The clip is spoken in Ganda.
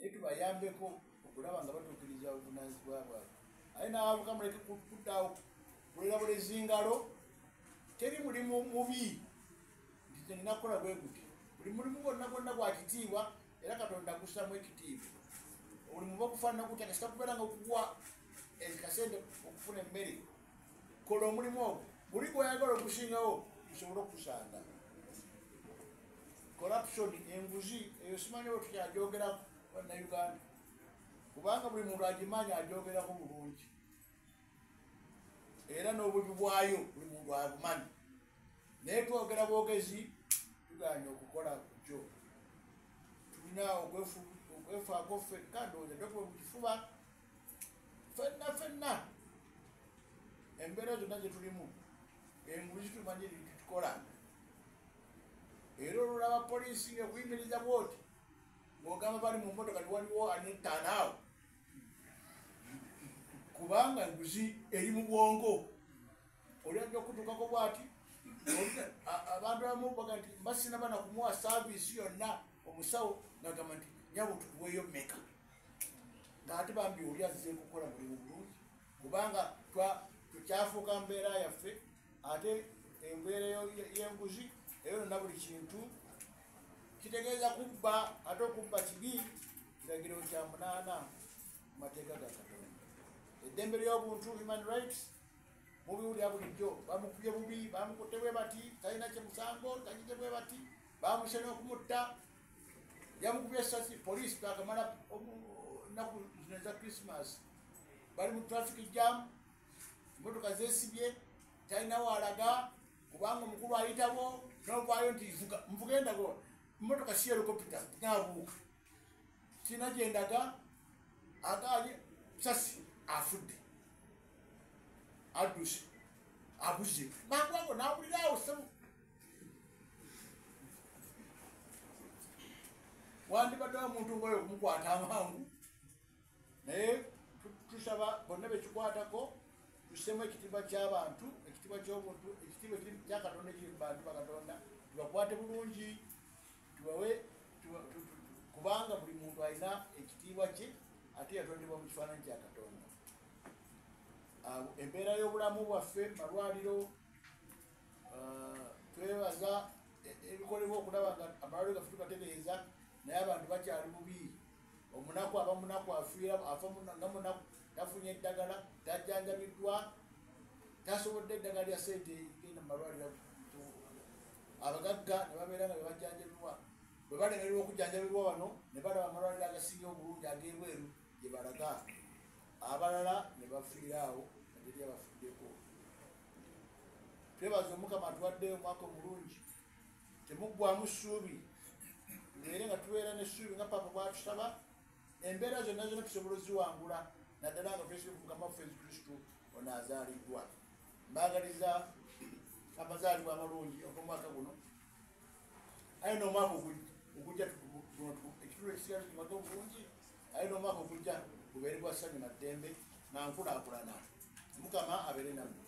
Naye tubayambeko okulaba nga batuukiriza obuvunaanyizibwa bwabwe. Aye n'abavubuka muleke kuddaawo kulera bulezingalo. Teri mulimu mubi nti nina kukola bwe guti. Buli mulimu gwonna gwonna gwa kitiibwa era Katonda agussamu ekitiibwa. Omulimu bagufaanana gutya kasita kubeera nga okuwa ekasente okufuna emmere. Kola omulimu ogwo, guli gw'oyagala ogusingawo gusobole okukusanga. Corruption, enguzi eyo simanyi oba tukyagyogerako Bannayuganda, kubanga buli muntu agimanyi agyogerako bulungi era n'obubi bwayo buli muntu abumanyi, naye twogera bwogezi tugaanye okukola ku kyo. Tulina okwefaako ffekka, ndowooza tokube mu kifuba ffenna ffenna embeera zonna gye tulimu enguzi tumanyi tutukola. Era olulaba poliisi ng'ekuyimiriza bw'oti ng'ogamba bali mu mmotoka tiwaliwo alina ettaano awo, kubanga enguzi eri mu bwongo. Oli ajja okutuukako bw'ati, abantu abamu baga nti mba sinaba na kumuwa saaviisi yonna, omusawo ng'agamba nti nyabo tukuweeyo mmeka, ng'ate bambi oli azze kukola mulimu bulungi, kubanga tukyafuuka mbeera yaffe. Ate embeera y'enguzi eyo yonna buli kintu kitegeeza kubba, ate okubba kibi, kiragiro kya 8 mu mateeka ga Katonda. Eddembe ly'obuntu, human rights, mubiwulira bulijjo, bamukubye bubi, bamukutte bwe bati, talina kye musango, tagize bwe bati, bamuse n'okumutta, yamukubye essasi. Poliisi twakamala ennaku zino eza Christmas, bali mu traffic jam, emmotoka zeesibye, talina waalaga kubanga omukulu ayitawo n'ovaayo nti vuga, nvuge ndago, emmotoka si helicopter, naabuuka sirina gye ndaga, agaanye sasi afudde, adduse, abuze mangu ago n'awulira awo ssebo. Wandibaddewo omuntu ng'oyo okumukwata amangu, naye tusaba bonna bekikwatako tussemu ekitiibwa ky'abantu, ekitiibwa ky'obuntu, ekitiibwa kya Katonda ekiri mu bantu ba Katonda, tubakwate bulungi, tubawe, kubanga buli muntu alina ekitiibwa kye ate yatondebwa mu kifaananyi kya Katonda. Embeera y'obulamu bwaffe mu malwaliro, twebaza ebikolebwa okulaba nga amalwaliro gaffe tugatereeza, naye abantu bakyali bubi. Omunaku aba munaku, afiira afa nga munaku, tafunye eddagala, tajjanjabiddwa, tasobodde eddagala lya ssente genda mu malwaliro. Abagagga ne babeera nga bebajjanjabibwa, bwe balemererwa okujjanjabibwa wano ne balaba amalwaliro agasinga obulungi ag'ebweru gye balaga, abalala ne bafiira awo nga teri abafuddeko. Twebaza Omukama atuwadde omwaka omulungi, temuggwamu ssuubi, tubeere nga tubeera n'essuubi nga Papa bw'atusaba. Embeera zonna zonna tusobola oziwangula, naddala nga twesibye ku Mukama waffe Yesu Kristo ono azaaliddwa. Mbaagaliza amazaalibwa amalungi og'omwaka guno, aye n'omwaka ogujja ekitundu ekisigala tukimaze obulungi, aye n'omwaka ogujja gubeere gwa ssanyu na ddembe na nkulaakulana. Mukama abeere nammwe.